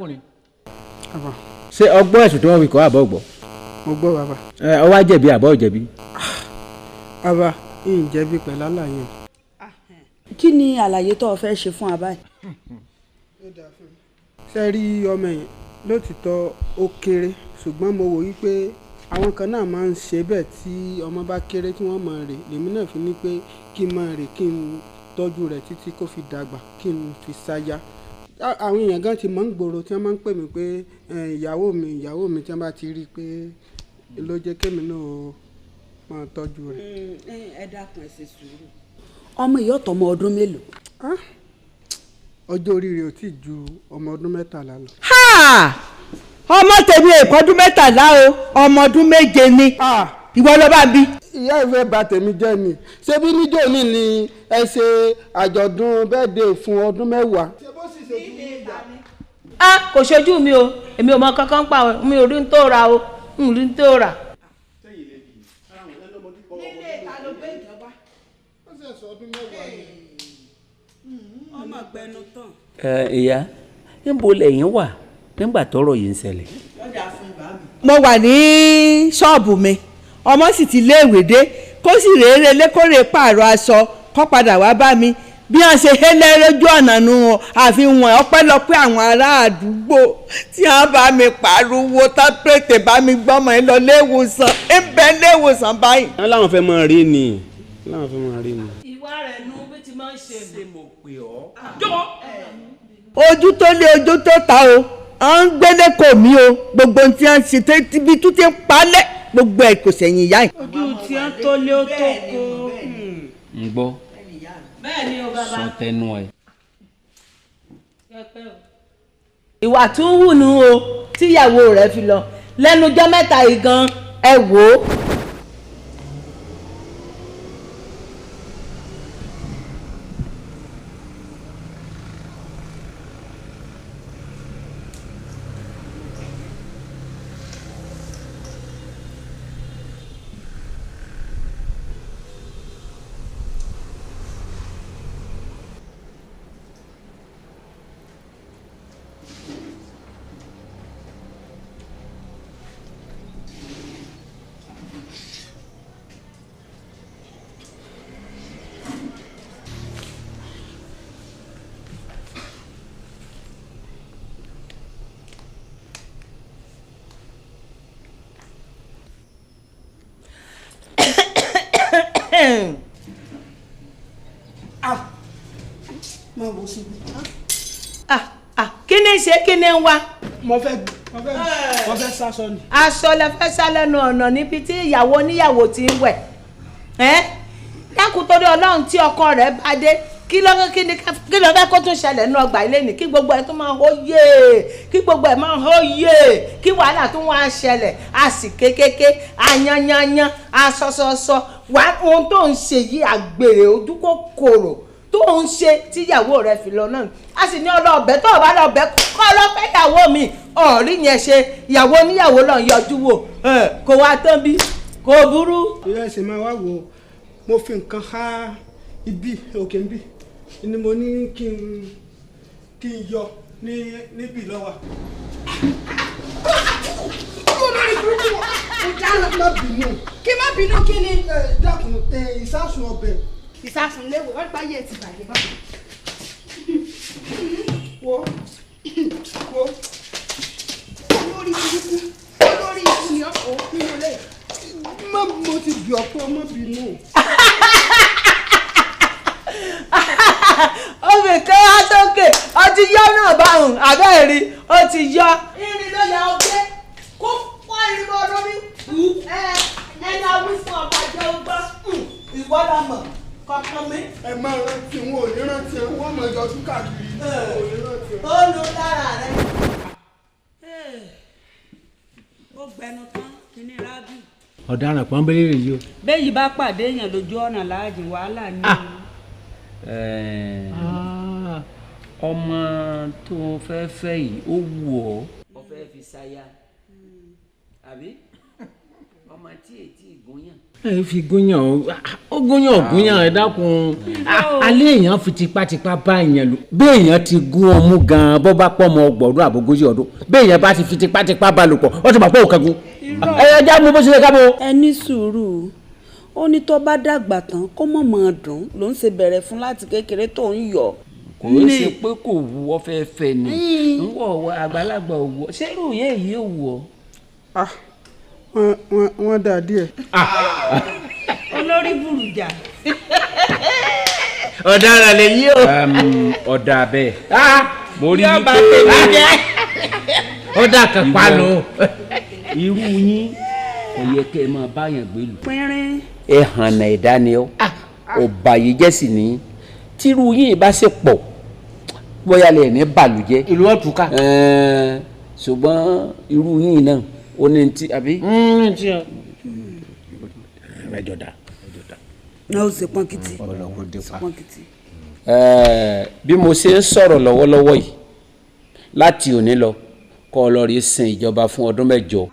Arákùnrin, ṣé ọgbọ́n ẹ̀sùn tí wọ́n fi kọ́ àbọ̀ gbọ́? Mo gbọ́ bàbá. Ẹ ọ wá jẹ̀bi àbọ̀ jẹ̀bi? Bàbá, ń jẹ̀bi pẹ̀lú àlàyé. Kí ni àlàyé tó o fẹ́ ṣe fún wa báyìí? Ṣé rí ọmọ yẹn lótìtọ́ ó kéré, ṣùgbọ́n mo wò wí pé àwọn kan náà máa ń ṣe bẹ́ẹ̀ tí ọmọ bá kéré tí wọ́n máa rè. Lèmi náà fi ní pé kí n máa rè, kí n tọ́jú rẹ̀ títí kó fi dàgbà, kí n fi ṣaya. Àwọn èèyàn gan ti mọ̀ ń gbòòrò tí wọ́n máa ń pè mí pé ìyàwó mi, ìyàwó mi, tí wọ́n bá ti rí i pé ló jẹ́ kémi náà máa tọ́jú rẹ̀. Ẹ dákun, ẹ ṣe sùúrù. Ọmọ yìí ọ̀tọ̀ ọmọ ọdún mélòó? Ọjọ́ orí rẹ̀ ò tí ì ju ọmọ ọdún 13 lọ. Ọmọ tèmi èkó ọdún 13 o, ọmọ ọdún 7 ni. Ìwọ ló bá bí. Ìyá ìfẹ́ bà tèmi jẹ́ ni. Ṣebí níjọ́ ní ni ẹ ṣe àjọ̀dún bẹ́ẹ̀dẹ̀ fún ọdún 10. A kò ṣojú mi o, èmi ò mọ kankan pa o, mi ò rí n tó ra o, n rí n tó rà. Ìyá, níbo lẹ́yìn wà nígbà tọ́rọ̀ yìí ń ṣẹlẹ̀? Mo wà ní ṣọ́ọ̀bù mi, ọmọ sì ti léèwé dé, kó sì rèére lékòrè pààrọ̀ aṣọ kó padà wá bá mi. Bí wọ́n ṣe hélẹ́ lójú ọ̀nà nu wọn, àfihàn ọpẹ́lọpẹ́ àwọn ará àdúgbò tí wọ́n bá mi pariwo tá pété bá mi gbọ́mọ ẹ lọ léèwòsàn, ń bẹ léèwòsàn báyìí. Wọ́n láwọn fẹ́ máa rí ni, láwọn fẹ́ máa rí ni. Ìwà rẹ̀ nu bí ti máa ń ṣe. Ṣé mo pè ọ́? Ojú tó lé ojú tó ta o, à ń gbélé kò mí o, gbogbo ohun tí wọ́n ṣe tíbi tó ti ń palẹ̀ gbogbo ẹ̀ kò sẹ̀yìn ìyá yìí. Ojú tí wọ́n tó lé ó tó kó. Ń gbọ́. Bẹ́ẹ̀ ni o bàbá. Sọ tẹnu ẹ. Ìwà tó ń wù nù o tíyàwó rẹ̀ fi lọ lẹ́nu ọjọ́ mẹ́ta yìí gan, ẹ wò ó. Kí ni ṣe, kí ni ń wá? Mo fẹ́ sásọ ni. Aṣọ lẹ fẹ́ sá lẹ́nu ọ̀nà níbi tí ìyàwó oníyàwó ti ń wẹ̀. Dákun torí Ọlọ́run, tí ọkọ rẹ̀ bá dé, kí ló fẹ́ kó tún ṣẹlẹ̀ nínú ọgbà ilé ni? Kí gbogbo ẹ̀ tún máa hó yé, kí gbogbo ẹ̀ máa hó yé, kí wàhálà tún wá ṣẹlẹ̀, a sì kékeré, a yanyanyan, a sọsọsọ. Wà ohun tó ń ṣe yìí, àgbèrè ojú kòkòrò tó ń ṣe tíyàwó rẹ̀ fi lọ náà. A sì ní ọlọ́ọ̀bẹ, tó o bá lọ́ọ̀bẹ kọ́ ọlọ́fẹ́ ìyàwó mi ọ̀rí yẹn ṣe, ìyàwó oníyàwó lọ́n yọjú wò kó wá tán bí kò burú. Ìyá ẹsẹ̀ máa wá wò ó, mo fi nǹkan há ibi òkè ń bì ni mo ní kí n yọ ní níbí lọ́wọ́. Olórí burúkú wọn má bínú. Kí má bínú kí ni? Dákun, ìsásùn ọbẹ̀. Ìsásùn léwo, wọ́n gbáyé ti bàjẹ́ bá. Wo wo. Olórí burúkú, olórí ikú ni ọkọ̀ nínú ilé. Má mo ti bì ọ́ pé ọmọ bínú. Obì kan á sókè, ó ti yọ náà báhùn, àbẹ́ẹ̀rí, ó ti yọ. Irin ló yà ó gbé, kó fọ́ irin mọ́ lórí. Ẹni awí fún ọba jẹ́ ó gbọ́, ìwọ la mọ̀ kankan mi. Ẹ máa rántí, wọn ò ní rántí ẹ, wọn mọ ìjọ tún káàkiri. Ó lu lára rẹ. Ó gbẹnu tán, kíní rábì. Ọ̀daràn pọ́nbélé rèé yìí o. Bẹ́ẹ̀ yìí bá pàdé èèyàn lójú ọ̀nà láàjìn, wàhálà ni. Ọmọ tó fẹ́ fẹ́ yìí ó wù ọ́. Ó fẹ́ fi ṣaya àbí? Ọmọ tí ètí ìgúnyàn. Ẹ fi gúnyàn ó gúnyàn gúnyàn, ẹ dákun. Alẹ́ èèyàn fi tipátipá bá èèyàn lò. Béèyàn ti gún ọmú gan-an, bó bá pọ̀ mọ́ 30 ọdún àbógójì ọdún, béèyàn bá ti fi tipátipá bá lò pọ̀, ó ti mọ̀ pé òun kẹ́gun. Ẹ ẹ já mú bó ṣe lè ká bó. Ẹ ní sùúrù. Ó ní tó bá dàgbà tán, kó mọ̀ mọ̀ dùn ló ń ṣe bẹ̀rẹ̀ fún láti kékeré tó ń yọ̀. Kò í ṣe pé kò wù ọ́, fẹ́ fẹ́ ni ń wọ̀ àgbàlagbà ò wù ọ́. Ṣé irú yẹn yìí ò wù ọ́? Ah, wọ́n dà díẹ̀. Olórí burújà. Ọ̀daràn lè yí o. Ọ̀dà bẹ́ẹ̀, mo rí i Yọba pé tèmi jẹ́. Ọ̀dà kan panu. Irú yín kò yẹ kẹ́ ẹ máa báyàn gbèlú. Pínrín. Ẹ hànà ẹ̀dá ni ọ́, ọba yìí jẹ́ sì ní tírú yín bá ṣe pọ̀, bóyá lè ní bàlùjẹ́. Ìlú ọ̀túnká. Ẹ̀ẹ́n, ṣùgbọ́n irú yín náà ó ní ti àbí. Ẹjọ dà. Náà ó ṣe pọ́nkìtì. Ọlọ́wọ́ dé pa. Pọ́nkìtì. Ẹ̀ẹ́, bí mo ṣe ń sọ̀rọ̀ lọ́wọ́lọ́wọ́ yìí, láti òní lọ, kọ́ ọ lọ rí sin ìjọba fún ọdún 8.